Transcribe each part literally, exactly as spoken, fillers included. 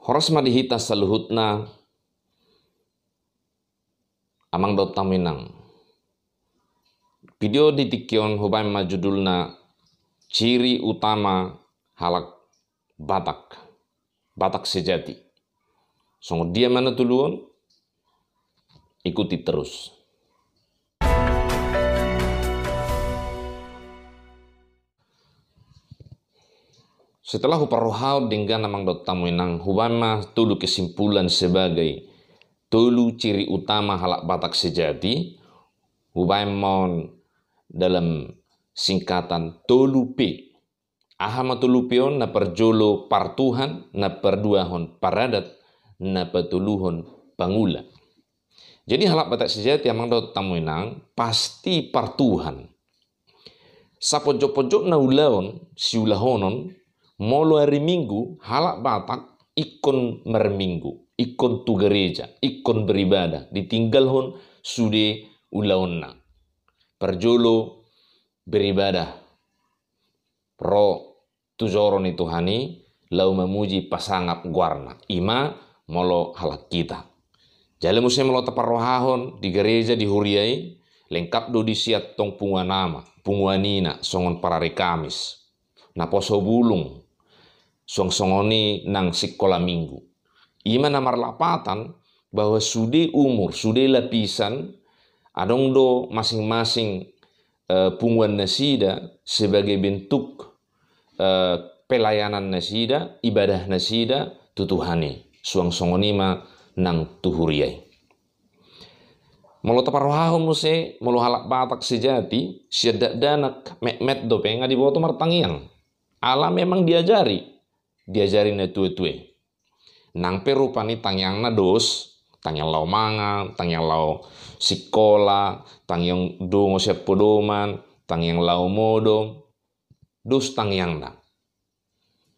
Horas ma di hita saluhutna, amang dohot hamu inang. Video di tingki on hubaen ma judulna Ciri Utama Halak Batak, Batak Sejati. Songon dia ma na tolu on? Ikuti terus. Setelah huparrohahon denggan amang dohot hamu inang, hubaen ma tolu kesimpulan sebagai tolu ciri utama halak Batak sejati, hubaen ma on dalam singkatan tolu P. Aha ma tolu P on? Na parjolo partuhan, na paduahon paradat, na patoluhon pangula. Jadi halak Batak sejati amang dohot hamu inang pasti partuhan. Sapojok-pojokna ulaon, siulahonon, molo ari Minggu halak Batak ingkon marminggu, ingkon tu gareja, ingkon beribadah, ditinggalhon sude ulaonna. Parjolo beribadah, ro tu joro ni Tuhan i, laho mamuji pasangap goarna, i ma molo halak hita. Jala muse molo taparrohahon di gareja di huria i, lengkap do disi antong punguan ama, punguan ina, songon parari Kamis, naposo bulung, suang songon i nang sikola Minggu. I ma na marlapatan bahwa sude umur, sude lapisan, adong do masing-masing eh, punguan nasida sebagai bentuk eh, pelayanan nasida, ibadah nasida tu Tuhan i. Suang songon i ma nang tu huria i. Molo taparrohahon muse, molo halak Batak sejati, sian dakdanak metmet dope nga diboto martangiang. Ala memang diajari, diajari na tuatua i. Nang pe rupani tangiangna dos, tangiang laho mangan, tangiang laho sikola, tangiang dongan sian podoman, tangiang laho modom, dos tangiangna.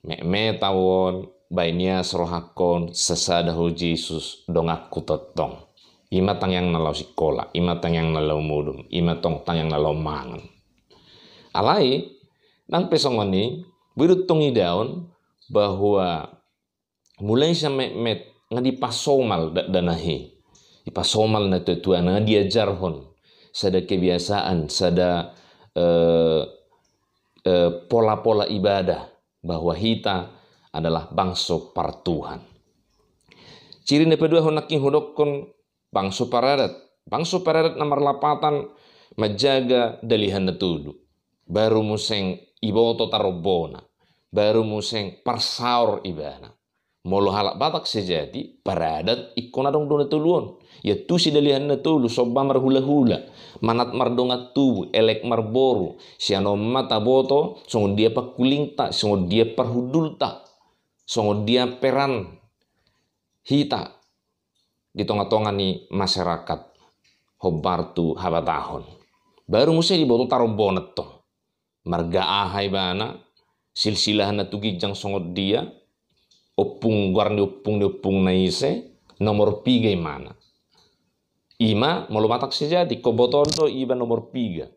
Metmet ahu on, baen ias rohangkon, sasada Ho Jesus donganku tongtong. I ma tangiangna laho sikola, i ma tangiangna laho modom, i ma tong tangiangna laho mangan. Alai nang pe songon i, boi do tong idaon bahwa mulai sian metmet nga dipasomal dakdanak i, dipasomal na tuatuana, nga diajarhon sada kebiasaan, sada eh, eh, pola-pola ibadah, bahwa hita adalah bangso partuhan. Ciri na paduahon nangkin hudokkon bangso paradat. Bangso paradat na marlapatan manjaga dalihan na tolu. Baru muse iboto tarombona, baru muse parsaor ibana. Molo halak Batak sejati, paradat ingkon adong do na tolu on. Iantusi dalihan na tolu, somba marhulahula, manat mardongan tubu, elek marboru. Sian on ma taboto songon dia pangkulingta, songon dia parhundulta, songon dia peran hita di tongatonga ni masyarakat hombar tu habatahon. Baru muse diboto tarombona tong. Marga aha ibana, silsilah na tu ginjang songon dia, ompung, goar ni ompung ni ompungna ise, nomor piga ibana. I ma molo Batak sejati, ingkon botoon do iba nomor piga.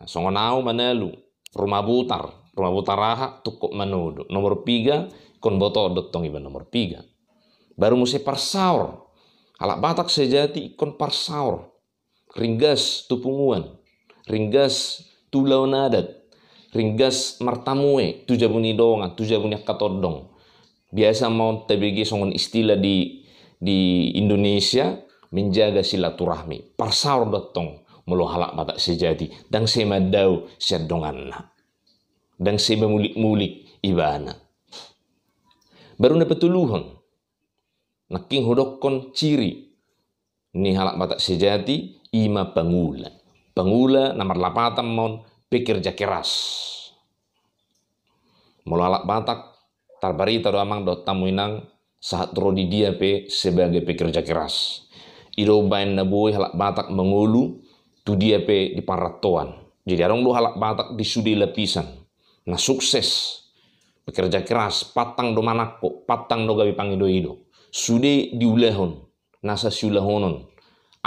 Songon ahu Manalu, Ruma Butar, Ruma Butar aha, Tungkot Manodo. Nomor piga, ingkon botoon do tong iba nomor piga. Baru muse parsaor. Halak Batak sejati ingkon parsaor. Ringgas tu punguan, ringgas tu ulaon adat, ringgas martamue tu jabu ni dongan, tu jabu ni angka tondong. Biasa ma on tabege songon istilah di, di Indonesia, menjaga silaturahmi. Parsaor do tong molo halak Batak sejati, ndang sai mandao sian donganna, ndang sai mamulik-mulik ibana. Baru na patoluhon, nangkin hudokkon ciri ni halak Batak sejati, i ma pangula. Pangula na marlapatan ma on pekerja keras. Molo halak Batak, tarbarita do amang dohot hamu inang, sahat ro di dia pe sebagai pekerja keras. I do umbaen na boi halak Batak mangolu tu dia pe di parrantoan. Jadi adong do halak Batak di sude lapisan na sukses, pekerja keras, pantang do manangko, pantang do gabe pangidoido. Sude diulahon nasa siulahonon,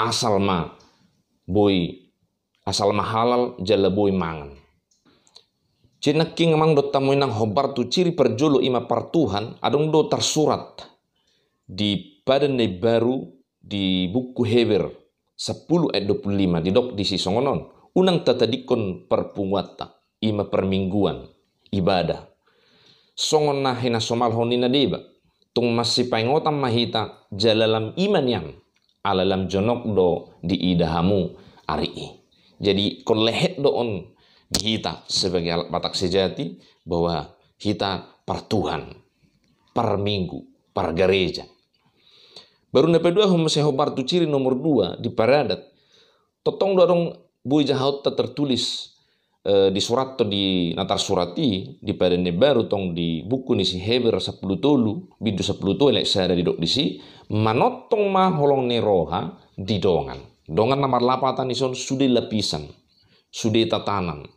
asal ma boi, asal ma halal jala boi mangan. Jadi nangkin amang dohot hamu inang, hombar tu ciri parjolo, i ma partuhan, adong do tarsurat di Padan na Imbaru di buku Heber sampulu ayat dua pulu lima, didok disi songon on: Unang tatadingkon parpunguanta, i ma parmingguan, ibadah, songon na hinasomalhon ni na deba. Tung masipaingotan ma hita jala lam i ma nian, ala lam jonok do diida hamu ari i. Jadi ingkon lehet do on di hita sebagai halak Batak sejati, bahwa hita partuhan, parminggu, pargareja. Baru na paduahon muse hombar tu ciri nomor dua di paradat. Tongtong do adong boi jahaonta tertulis, eh, disurathon di na tarsurat i di Padan na Imbaru tong di buku ni si Heber sampulu tolu, bindu sampulu tolu ayat sada, didok disi: Manongtong ma holong ni roha di dongan. Dongan na marlapatan dison sude lapisan, sude tatanan.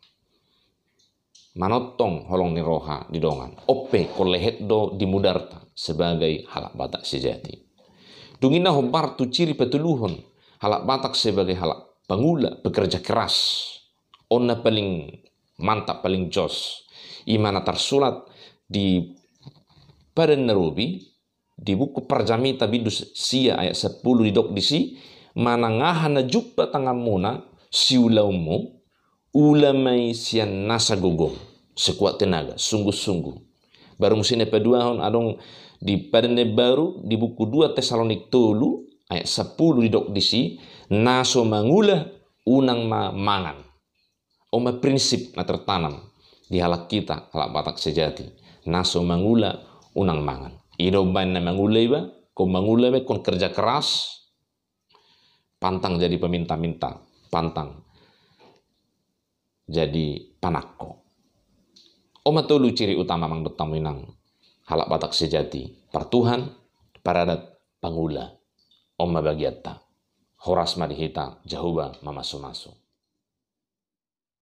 Manongtong holong ni roha di dongan. On pe ingkon lehet do di mudarta sebagai halak Batak sejati. Dung i na hombar tu ciri patoluhon halak Batak sebagai halak pangula, pekerja keras. On na paling mantap, paling jos. I ma na tarsurat di Padan na Robi, di buku Parjamita bindu sia ayat sampulu, didok disi: Manang aha na jumpa tanganmuna siulaonmu, ula ma i sian nasa gogom, sekuat tenaga, sungguh-sungguh. Baru muse na paduahon adong di Padan na Imbaru di buku dua Tesalonik tolu ayat sampulu, didok disi: Na so mangula, unang ma mangan. On ma prinsip na tertanam di halak hita, halak Batak sejati. Na so mangula, unang mangan. I do umbahen na mangula iba, ingkon mangula iba, ingkon kerja keras, pantang jadi peminta-minta, pantang jadi panangko. On ma tolu ciri utama, amang dohot hamu inang, halak Batak sejati: partuhan, paradat, pangula. On ma bagianta. Horas ma di hita, Jahowa mamasu-masu.